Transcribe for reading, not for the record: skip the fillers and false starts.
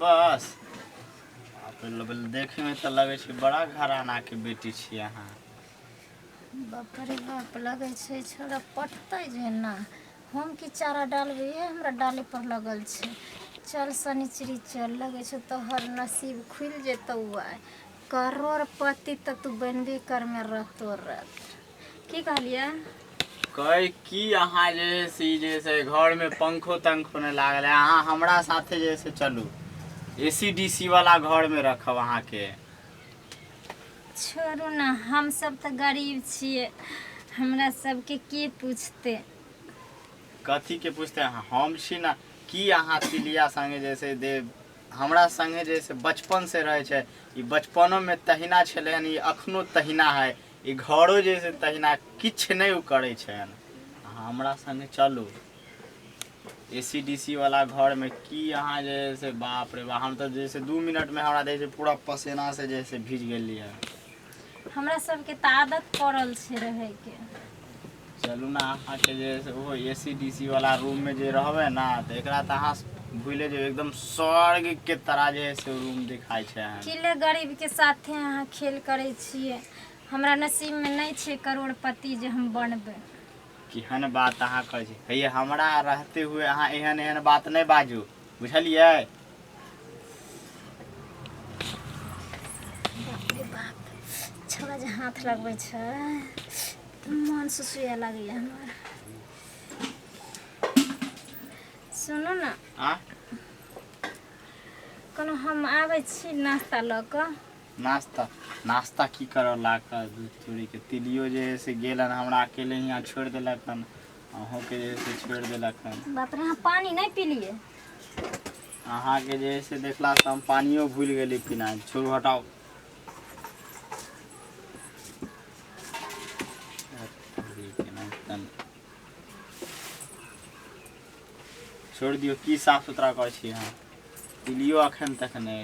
बस। बाप रे, देखैमे तऽ लगै छै बड़ा घरानाके बेटी छी अहाँ। बाप रे बाप, लगै छै छोड़ा पटतै जे ना। हम की चारा डालबै, इहे हमरा डाले पर लगल छै। चल शनिचरी चल, लगै छै तोहर नसीब खुलि जेतौ आइ। करोड़पति तऽ तू बनबे करमे रातो रात। की कहलियै? कहै की अहाँ जे है से ई जे है से घरमे पंखो तंखो नहि लागल है। अहाँ हमरा साथे जे है से चलू, ए सी डी सी वाला घरमे रखब अहाँके। छोड़ू ने, हम सब तऽ गरीब छियै, हमरा सबके के पूछते? कथीके पूछते? अहाँ हम छी ने। की अहाँ तिलिया संगे जे से दे हमरा संगे जे से बचपन से रहै छै, ई बचपनोमे तहिना छलै हन, ई अखनो तहिना है। ई घरो जे से तहिना किछु नहि ओ करै छै। अहाँ हमरा संगे चलू ए सी डी सी वाला घरमे। की अहाँ जे है से बाप रे बाप, हम तऽ जे से 2 मिनटमे हमरा जे से पूरा पसेना से जे से भीज गेलियै। हमरा सबके तऽ आदत पड़ल छै रहैके। चलू ने, अहाँके जे है से ओहो ए सी डी सी वाला रूममे जे रहबै ने, तऽ एकरा तऽ अहाँ भूले जेबै। एकदम स्वर्गके तरह जे है से रूम दिखाइ छै अहाँ। की ले गरीबके साथे अहाँ खेल करै छियै? हमरा नसीबमे नहि छै करोड़पति जे हम बनबै। केहन बात अहाँ कहै छी? हे, हमरा रहते हुए अहाँ एहन एहन बात नहि बाजू, बुझलियै? बाप रे बाप, छौड़ा जे हाथ लगबै छै तऽ मन सुसुए लगैए हमर। सुनू ने। आ कोनो हम आबै छी नाश्ता लऽ कऽ। नाश्ता? नाश्ता की करऽ ला कऽ? दूध तोड़ीके तिलियो जे है से गेल हन, हमरा अकेले हियाँ छोड़ि देलक हन। अहूँके जे है से छोड़ि देलक हन। बाप रे, अहाँ पानी नहि पीलियै? अहाँके जे है से देखलासँ हम पानियो भूलि गेली पीनाइ। छोड़ू, हटाउ। छोड़ि दियौ। की साफ सुथरा करै छी अहाँ? तिलियो अखन तक नहि एलै।